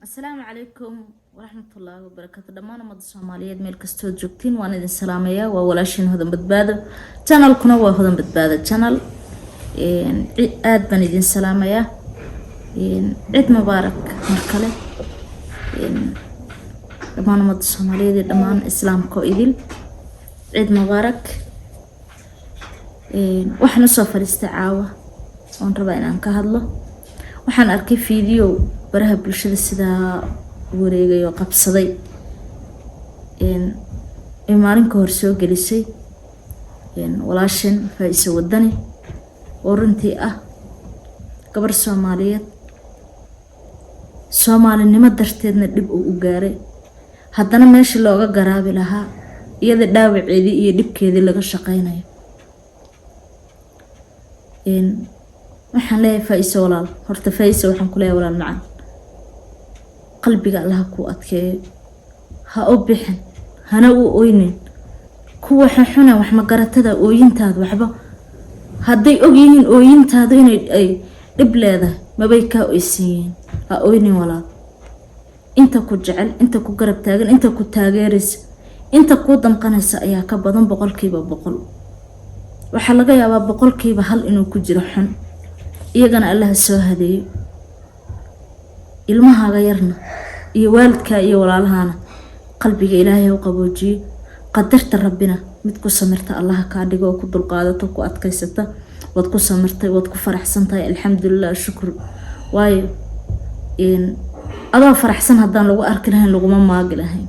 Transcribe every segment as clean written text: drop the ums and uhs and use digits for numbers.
Asalaamu calaykum waraxmatullaahi wabarakaatu. Dhammaan ummadda Soomaaliyeed meel kastood joogtiin, waan idin salaamayaa. Waa walaashiin Hodan Badbaado, channelkuna waa Hodan Badbaado Channel. Aada baan idin salaamayaa. Ciid mubaarak mar kale dhammaan ummadda Soomaaliyeed iyo dhammaan Islaamka oo idil, ciid mubaarak. Waxaan usoo fadhiistay caawa oon rabaa inaan ka hadlo. Waxaan arkay video baraha bulshada sidaa wareegay oo qabsaday, ay maalin ka hor soo gelisay walaashan Faa-ise Wadani, oo runtii ah gabar Soomaaliyeed, Soomaalinimo darteedna dhib uu u gaaray. Haddana meeshii looga garaabi lahaa, iyada dhaawaceedii iyo dhibkeedii laga shaqeynayo. Waxaan leeyahay Faa-ise walaal, horta Faa-ise waxaan ku leeyahay, walaal macaan, qalbiga Allaha kuu adkeeyo. Ha u bixin, hana u oynin kuwa xunxuna wax magaratada. Ooyintaada waxba, hadday og yihiin ooyintaadu inay ay dhib leedahay, mabay kaa oysan yihiin. Ha oynin walaal. Inta ku jecel, inta ku garab taagan, inta ku taageeraysa, inta kuu damqanaysa ayaa ka badan 100%. Waxaa laga yaabaa 1% inuu ku jiro xun, iyagana Allaha soo hadeeyo. Ilmahaaga yarna iyo waalidkaa iyo walaalahana qalbiga Ilaahay u qaboojiyo. Qadarta Rabbina mid ku samirta Allaha kaa dhigo oo ku dulqaadato, ku adkaysata. Waad ku samirtay, waad ku faraxsan tahay, alxamdulilah, shukru. Waayo, adoo faraxsan haddaan lagu arki lahayn, laguma maagi lahayn.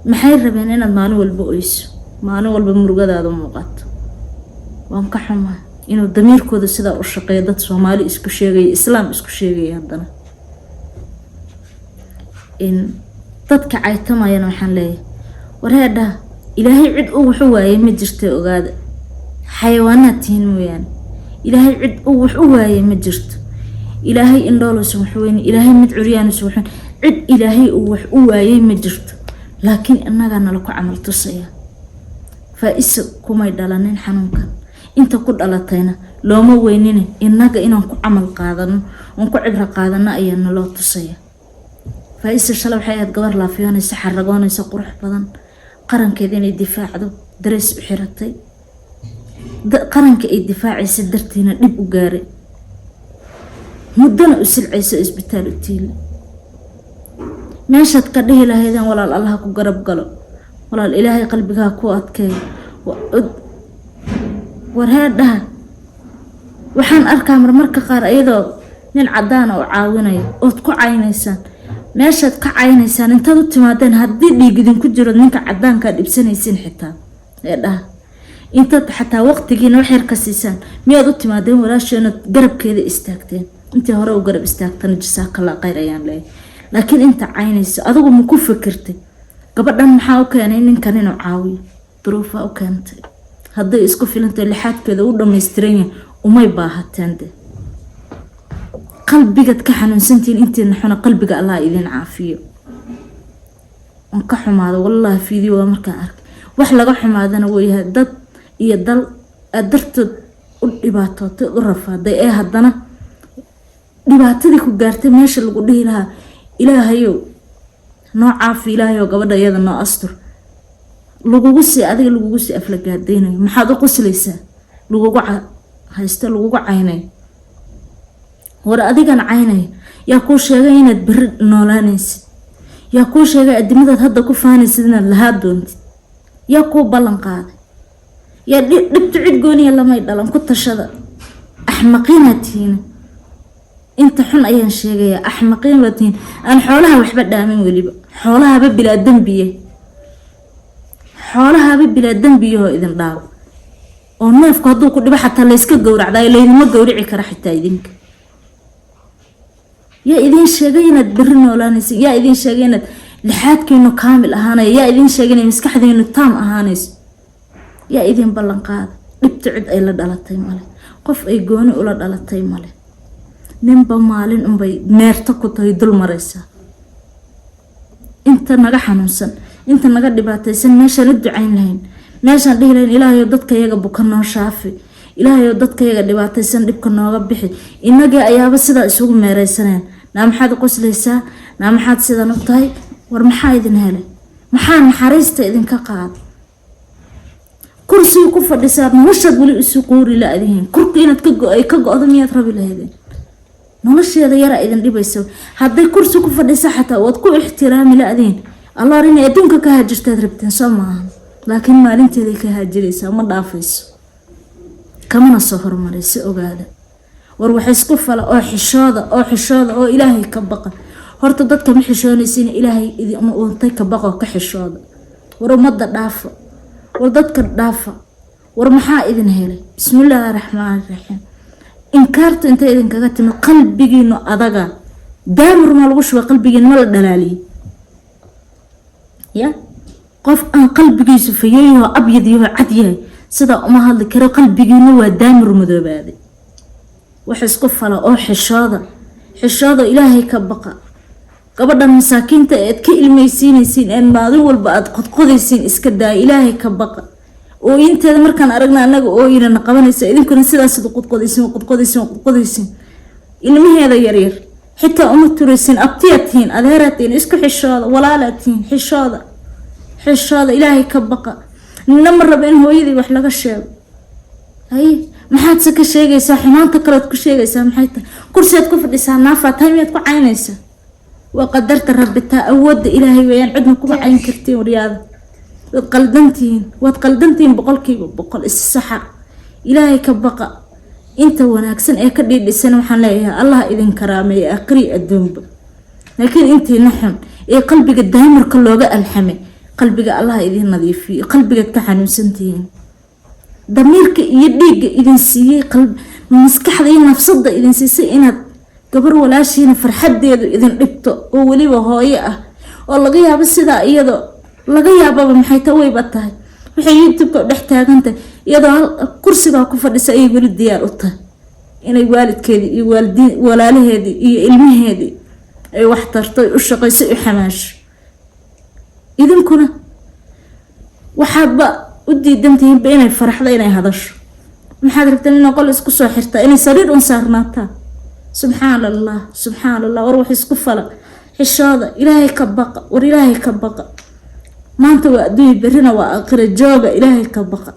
Maxay rabeen inaad maalin walba oyso, maalin walba murugadaada muuqato? Waan ka xumaa inuu damiirkooda sidaa u shaqeeyo, dad Soomaali isku sheegaya, Islaam isku sheegaya. Haddana in dadka caytamayana waxaan leeyahay, wareedha, Ilaahay cid uu wax u waayay ma jirto, ogaada. Xayawaanaad tihiin mooyaane, Ilaahay cid uu wax u waayay ma jirto. Ilaahay indhooluusan wax weynin, Ilaahay mid curyaanuusan wax weynin, cid Ilaahay uu wax u waayay ma jirto, laakiin innagaa nala ku camal tusaya. Faa-isa kumay dhalanin xanuunkan, inta ku dhalatayna looma weynine. Innaga inaan ku camal qaadano oon ku cibro qaadano ayaa naloo tusaya. Faa-isa shalay waxay ahayd gabar laafiyoonaysa, xaragoonaysa, qurux badan, qarankeeda inay difaacdo darees u xiratay. Qaranka ay difaacaysa dartiina dhib u gaaray, muddana u silcayso, isbitaal u tiila. Meeshaad ka dhihi lahaydeen, "Walaal, Allaha ku garab galo, walaal, Ilaahay qalbigaha ku adkeeyo," warheedhaha, waxaan arkaa marmarka qaar iyadoo nin cadaan oo caawinayo ood ku caynaysaan. Meeshaad ka caynaysaan intaad u timaadeen, haddii dhiig idinku jiro, ninka cadaankaa dhibsanaysiin xitaa ee dhaha, intaad xataa waqtigiina wax yar ka siisaan, miyaad u timaadeen walaasheenad garabkeeda istaagteen? Intii hore u garab istaagtana jasaakalla khayr ayaan leeyahay, laakiin inta caynayso, adigu ma ku fikirtay gabadhan maxaa u keenay ninkan inuu caawiyo? Duruufaa u keentay. Hadday isku filantay, lixaadkeeda u dhamaystiran yahay, umay baahateen de. Qalbigaad ka xanuunsantihiin intiina xuna, qalbiga Allah idin caafiyo. Waan ka xumaada wallaahi video waa markaan arkay. Wax laga xumaadana wuu yahay, dad iyo dal aad dartood u dhibaatootay, u rafaaday, ee haddana dhibaatadii ku gaartay, meesha lagu dhihi lahaa, "Ilaahayow noo caafi, Ilaahayow gabadha iyada noo astur," lagugu sii, adiga lagugu sii aflagaadaynayo. "Maxaad u qoslaysaa?" lagugu haysto, lagugu caynayo. War, adigan caynaya, yaa kuu sheegay inaad beri noolaanaysid? Yaa kuu sheegay adimadaad hadda ku faanaysid inaad lahaa doontid? Yaa kuu ballan qaaday? Yaa dhibtu cid gooniya lamay dhalan. Ku tashada, axmaqiinaad tihiin. Inta xun ayaan sheegayaa, axmaqiin baad tihiin aan xoolaha waxba dhaamin. Weliba xoolahaba bilaa dembiye, xoolahaba bilaa dembiyahoo idin dhaabo, oo neefku hadduu ku dhibo xataa layska gowracdaayo, laydinma gowrici kara xitaa idinka. Yaa idiin sheegay inaad beri noolaanaysa? Yaa idiin sheegay inaad lixaadkiinu kaamil ahaanaya? Yaa idiin sheegay inay maskaxdiinu taam ahaanayso? Yaa idiin ballan qaada? Dhibta cid ay la dhalatay male, qof ay gooni ula dhalatay male. Ninba maalin unbay meerto ku tahay, dul maraysaa. Inta naga xanuunsan, inta naga dhibaataysan, meeshaan u ducayn lahayn, meeshaan dhihi lahayn, "Ilaahayo dadka iyaga buka noo shaafi, Ilaahayo dadka iyaga dhibaataysan dhibka nooga bixi," inagii ayaaba sidaa isugu meereysaneen. Naa maxaad u qoslaysaa? Naa maxaad sidan u tahay? War maxaa idin helay? Maxaa naxariista idinka qaada? Kursiga ku fadhisaa noloshaad weli isu quuri la-dihiin. Kurka inaad ay ka go-do miyaad rabi lahaydeen? Nolosheeda yaraa idin dhibaysa. Hadday kursi ku fadhisa xataa waad ku ixtiraami la-dihiin. Allah, inay adduunka ka haajirtaad rabteen, soo maaha? Laakiin maalinteeday ka haajiraysaa, ma dhaafayso, kamana soo hormarayso. Ogaada. War wax isku fala oo xishooda, oo xishooda, oo Ilaahay ka baqa. Horta dadka ma xishoonaysin, Ilaahay idin uuntay ka baqa oo ka xishooda. War ummadda dhaafa, war dadka dhaafa. War maxaa idin helay? Bismillaahi raxmaani raxiim. Inkaartu intay idinkaga timid? Qalbigiinu adaga daamur maa lagu shubay? Qalbigiina ma la dhalaaliyey? Ya qof aan qalbigiisu fayeeyahoo abyad yaho cad yahay sidaa uma hadli karo. Qalbigiina waa daamur madoobaaday. Wax isku fala oo xishooda, xishooda, Ilaahay ka baqa. Gabadhan masaakiinta eed ka ilmeysiinaysiin een maalin walba aada qodqodaysiin iska daaya. Ilaahay ka baqa. Ooyinteeda markaan aragna anaga ooyinana qabanaysa, idinkuna sidaasad qodqodaysiin, qodqodaysiin, qodqodaysiin. Ilmaheeda yaryar xitaa uma turaysiin. Abtiyaad tihiin, adeeraad tihiin, isku xishooda. Walaalaad tihiin, xishooda, xishooda, Ilaahay ka baqa. Nina ma rabo in hooyadii wax laga sheego. Haye, maxaadse ka sheegaysaa? Xumaanta kalead ku sheegaysaa maxay tahay? Kursiaad ku fadhisaa, naafaa tahay, miyaad ku caynaysaa? Waa qadarta Rabbitaa, awoodda Ilaahay weeyaan, cidna kuma cayn kartiin. Waryaada, waad qaldantihiin, waad qaldantihiin 100%. Is saxa, Ilaahay ka baqa. Inta wanaagsan ee ka dhiidhisan waxaan leeyahay Allah idin karaameeya aqri adduunba, laakiin intiina xun ee qalbiga daamirka looga alxamay, qalbiga Allah idin nadiifiyo. Qalbigaad ka xanuunsantihiin. Damiirka iyo dhiigga idin siiyey, maskaxda iyo nafsada idin siisay inaad gabar walaashiina farxadeedu idin dhibto, oo weliba hooyo ah, oo laga yaabo sidaa iyadoo laga yaababa maxay ta wayba tahay, waxay YouTube-ka dhex taagantahay iyadoo kursigaa ku fadhisa ayay weli diyaar u tahay inay waalidkeedii iyo waalidiin walaalaheedii iyo ilmaheedii ay wax tarto, ay u shaqayso, u xamaasho. Idinkuna waxaadba u diidantihiinba inay faraxdo, inay hadasho. Maxaad rabtaan? Inay qol isku soo xirtaa, inay sariir un saarnaataa? Subxaan Allah, subxaan Allah. War wax isku fala, xishooda, Ilaahay ka baqa. War Ilaahay ka baqa. Maanta waa adduunya, berrina waa aakhira. Jooga, Ilaahay ka baqa.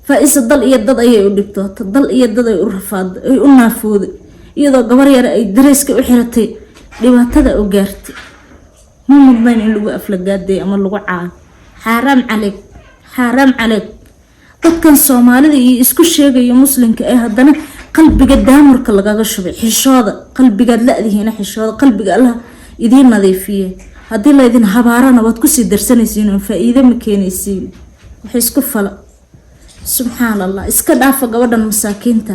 Faa-isa dal iyo dad ayay u dhibtoota, dal iyo dad ay u rafaaday, ay u naafooday, iyadoo gabar yar ay dareyska u xiratay dhibaatada u gaartay. Ma mudnayn in lagu aflagaadeeyo ama lagu caayo. Xaaraam caleyg, xaaraam caleyg. Dadkan Soomaalida iyo isku sheegaya muslimka ee haddana qalbiga daamurka lagaga shubay, xishooda. Qalbigaad la-dihiina, xishooda. Qalbiga Allah idiin nadiifiye. Haddii laydin habaarana waad kusii darsanaysiin oon faa-iido ma keenaysiin. Wax isku fala. Subxaan Allah, iska dhaafa gabadhan masaakiinta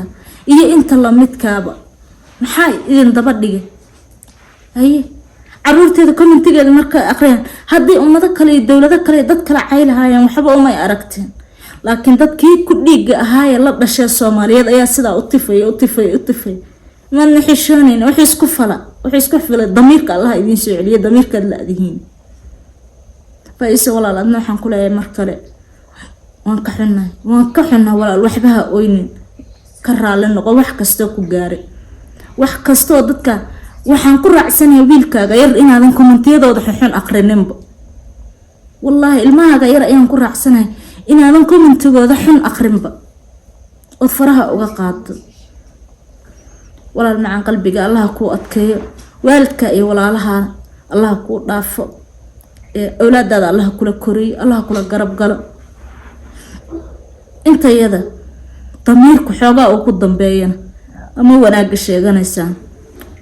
iyo inta lamidkaaba. Maxaa idin daba dhigay? Haye, caruurteeda commentigeeda markay aqriyaan, haddii ummado kale iyo dowlado kale iyo dad kale caylahaayeen, waxba umay aragteen, laakiin dadkii ku dhiigga ahaayee la dhashee Soomaaliyeed ayaa sidaa u tifaya, u tifaya, u tifaya. Maadna xishoonayna? Wax isku fala, wax isku fila. Damiirka Allah idiin soo celiya, damiirkaad la-dihiin. Faa-ise walaal, adna waxaan ku leeyahay mar kale, waan ka xunnahay, waan ka xunnahay walaal. Waxba ha oynin, ka raalli noqo wax kastoo ku gaaray, wax kastoo dadka. Waxaan ku raacsanahay wiilkaaga yar inaadan commentiyadooda xunxun aqrininba. Wallaahi, ilmahaaga yar ayaan ku raacsanahay inaadan commentigooda xun aqrinba, ood faraha uga qaado. Walaal macaan, qalbiga Allaha kuu adkeeyo, waalidka iyo walaalaha Allaha kuu dhaafo, awlaadaada Allaha kula koriyo, Allaha kula garab galo. Intayada damiirku xoogaa uu ku dambeeyana ama wanaagga sheeganaysaan,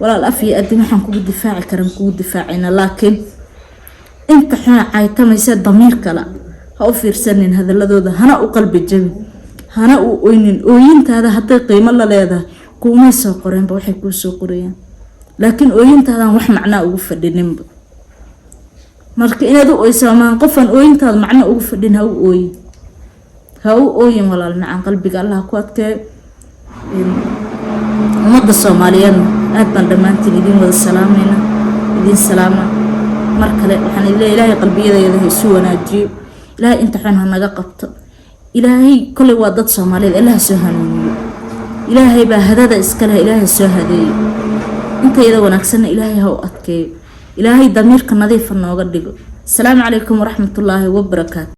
walaal, af iyo adin waxaan kugu difaaci karan kugu difaacayna, laakiin inta xuna caytamaysa damiir kale ha u fiirsanin hadaladooda, hana u qalbi jabin, hana u oynin. Ooyintaada hadday qiimo la leedahay, kuumay soo qoreenba waxay kuu soo qorayaan, laakiin ooyintaadaan wax macnaa ugu fadhininba. Marka inaad u oysaa maan. Qofaan ooyintaada macno ugu fadhin ha u ooyin, ha u ooyin. Walaal macaan, qalbiga Allah ku adkeeyo. Ummadda Soomaaliyeedna aad baan dhammaantiin idiin wada salaamayna, idiin salaama. Mar kale waxaan idin leeyahay, Ilaahay qalbiyadayada ha isu wanaajiyo, Ilaahay inta xun ha naga qabto. Ilaahay koley waa dad Soomaaliyeed, Allah soo hanuuniyo. Ilaahay baa hadada iska leh, Ilaahay soo hadeeyo. Intayada wanaagsanna Ilaahay ha u adkeeyo. Ilaahay damiirka nadiifa nooga dhigo. Asalaamu calaykum waraxmatullaahi wabarakaatu.